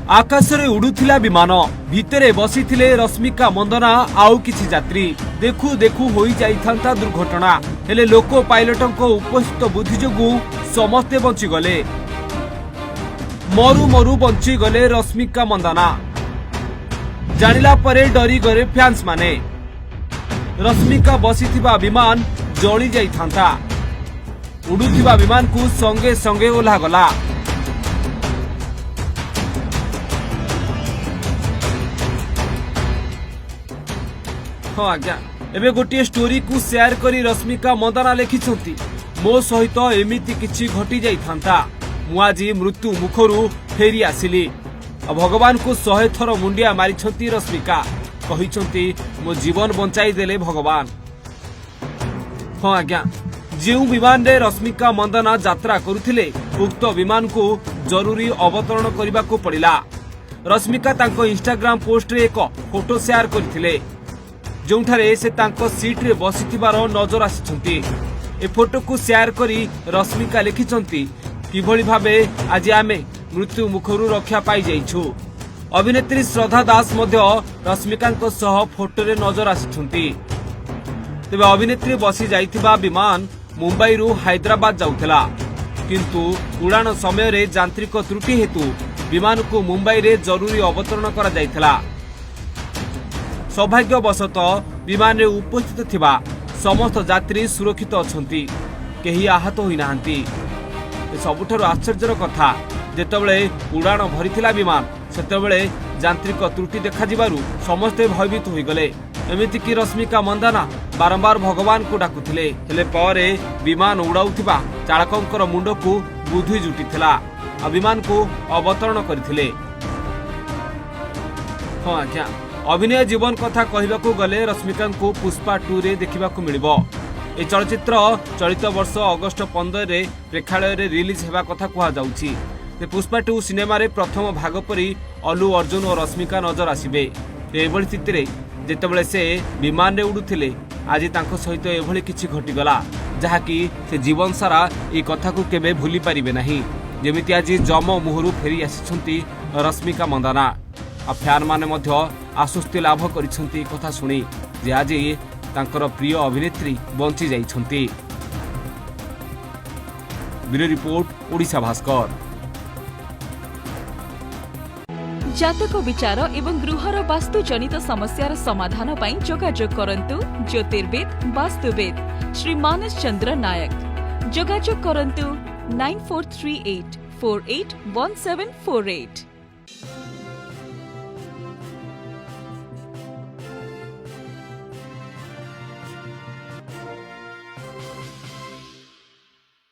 ଆକାଶରେ ଉଡୁଥିଲା ବିମାନ, ଭିତରେ ବସିଥିଲେ ରଶ୍ମିକା ମନ୍ଦନା ଆଉ କିଛି ଯାତ୍ରୀ। ଦେଖୁ ଦେଖୁ ହୋଇଯାଇଥାନ୍ତା ଦୁର୍ଘଟଣା। ହେଲେ ଲୋକୋ ପାଇଲଟଙ୍କ ଉପସ୍ଥିତ ବୁଦ୍ଧି ଯୋଗୁଁ ସମସ୍ତେ ବଞ୍ଚିଗଲେ। ମରୁ ମରୁ ବଞ୍ଚିଗଲେ ରଶ୍ମିକା ମନ୍ଦାନା। ଜାଣିଲା ପରେ ଡରିଗଲେ ଫ୍ୟାନ୍ସ ମାନେ। ରଶ୍ମିକା ବସିଥିବା ବିମାନ ଜଳି ଯାଇଥାନ୍ତା। ଉଡୁଥିବା ବିମାନକୁ ସଙ୍ଗେ ସଙ୍ଗେ ଓହ୍ଲାଗଲା। ହଁ ଆଜ୍ଞା, ଏବେ ଗୋଟିଏ ଷ୍ଟୋରିକୁ ସେୟାର କରି ରଶ୍ମିକା ମନ୍ଦାନା ଲେଖିଛନ୍ତି, "ମୋ ସହିତ ଏମିତି କିଛି ଘଟି ଯାଇଥାନ୍ତା। ମୁଁ ଆଜି ମୃତ୍ୟୁ ମୁଖରୁ ଫେରି ଆସିଲି।" ଆଉ ଭଗବାନଙ୍କୁ 100 ଥର ମୁଣ୍ଡିଆ ମାରିଛନ୍ତି ରଶ୍ମିକା। କହିଛନ୍ତି, "ମୋ ଜୀବନ ବଞ୍ଚାଇ ଦେଲେ ଭଗବାନ।" ହଁ ଆଜ୍ଞା, ଯେଉଁ ବିମାନରେ ରଶ୍ମିକା ମନ୍ଦାନା ଯାତ୍ରା କରୁଥିଲେ, ଉକ୍ତ ବିମାନକୁ ଜରୁରୀ ଅବତରଣ କରିବାକୁ ପଡ଼ିଲା। ରଶ୍ମିକା ତାଙ୍କ ଇନଷ୍ଟାଗ୍ରାମ ପୋଷ୍ଟରେ ଏକ ଫଟୋ ସେୟାର କରିଥିଲେ, ଯେଉଁଠାରେ ସେ ତାଙ୍କ ସିଟ୍ରେ ବସିଥିବାର ନଜର ଆସିଛନ୍ତି। ଏ ଫଟୋକୁ ସେୟାର କରି ରଶ୍ମିକା ଲେଖିଛନ୍ତି, "କିଭଳି ଭାବେ ଆଜି ଆମେ ମୃତ୍ୟୁ ମୁଖରୁ ରକ୍ଷା ପାଇଯାଇଛୁ।" ଅଭିନେତ୍ରୀ ଶ୍ରଦ୍ଧା ଦାସ ମଧ୍ୟ ରଶ୍ମିକାଙ୍କ ସହ ଫଟୋରେ ନଜର ଆସିଛନ୍ତି। ତେବେ ଅଭିନେତ୍ରୀ ବସି ଯାଇଥିବା ବିମାନ ମୁମ୍ବାଇରୁ ହାଇଦ୍ରାବାଦ ଯାଉଥିଲା। କିନ୍ତୁ ଉଡ଼ାଣ ସମୟରେ ଯାନ୍ତ୍ରିକ ତ୍ରୁଟି ହେତୁ ବିମାନକୁ ମୁମ୍ବାଇରେ ଜରୁରୀ ଅବତରଣ କରାଯାଇଥିଲା। ସୌଭାଗ୍ୟବଶତଃ ବିମାନରେ ଉପସ୍ଥିତ ଥିବା ସମସ୍ତ ଯାତ୍ରୀ ସୁରକ୍ଷିତ ଅଛନ୍ତି। କେହି ଆହତ ହୋଇନାହାନ୍ତି। ଏ ସବୁଠାରୁ ଆଶ୍ଚର୍ଯ୍ୟର କଥା, ଯେତେବେଳେ ଉଡ଼ାଣ ଭରିଥିଲା ବିମାନ, ସେତେବେଳେ ଯାନ୍ତ୍ରିକ ତ୍ରୁଟି ଦେଖାଯିବାରୁ ସମସ୍ତେ ଭୟଭୀତ ହୋଇଗଲେ। ଏମିତିକି ରଶ୍ମିକା ମନ୍ଦାନା ବାରମ୍ବାର ଭଗବାନଙ୍କୁ ଡାକୁଥିଲେ। ହେଲେ ପରେ ବିମାନ ଉଡ଼ାଉଥିବା ଚାଳକଙ୍କର ମୁଣ୍ଡକୁ ବୁଦ୍ଧି ଜୁଟିଥିଲା ଆଉ ବିମାନକୁ ଅବତରଣ କରିଥିଲେ। ହଁ ଆଜ୍ଞା, ଅଭିନୟ ଜୀବନ କଥା କହିବାକୁ ଗଲେ ରଶ୍ମିକାଙ୍କୁ ପୁଷ୍ପା 2ରେ ଦେଖିବାକୁ ମିଳିବ। ଏହି ଚଳଚ୍ଚିତ୍ର ଚଳିତ ବର୍ଷ ଅଗଷ୍ଟ 15ରେ ପ୍ରେକ୍ଷାଳୟରେ ରିଲିଜ୍ ହେବା କଥା କୁହାଯାଉଛି। ତେବେ ପୁଷ୍ପା 2 ସିନେମାରେ ପ୍ରଥମ ଭାଗ ପରି ଅଲ୍ଲୁ ଅର୍ଜୁନ ଓ ରଶ୍ମିକା ନଜର ଆସିବେ। ତ ଏଭଳି ସ୍ଥିତିରେ ଯେତେବେଳେ ସେ ବିମାନରେ ଉଡୁଥିଲେ, ଆଜି ତାଙ୍କ ସହିତ ଏଭଳି କିଛି ଘଟିଗଲା, ଯାହାକି ସେ ଜୀବନ ସାରା ଏହି କଥାକୁ କେବେ ଭୁଲି ପାରିବେ ନାହିଁ। ଯେମିତି ଆଜି ଯମ ମୁହଁରୁ ଫେରି ଆସିଛନ୍ତି ରଶ୍ମିକା ମନ୍ଦାନା। ଆଉ ଫ୍ୟାନ୍ମାନେ ମଧ୍ୟ ଆଶ୍ୱସ୍ତି ଲାଭ କରିଛନ୍ତି ଏ କଥା ଶୁଣି ଯେ ଆଜି ତାଙ୍କର ପ୍ରିୟ ଅଭିନେତ୍ରୀ ବଞ୍ଚି ଯାଇଛନ୍ତି। Bureau report, Odisha Bhaskar. ଜାତକ ବିଚାର ଏବଂ ଗୃହର ବାସ୍ତୁଜନିତ ସମସ୍ୟାର ସମାଧାନ ପାଇଁ ଯୋଗାଯୋଗ କରନ୍ତୁ ଜ୍ୟୋତିର୍ବିଦ, ବାସ୍ତୁବିଦ ଶ୍ରୀ ମାନସ ଚନ୍ଦ୍ର ନାୟକ। ଯୋଗାଯୋଗ କରନ୍ତୁ 9438481748।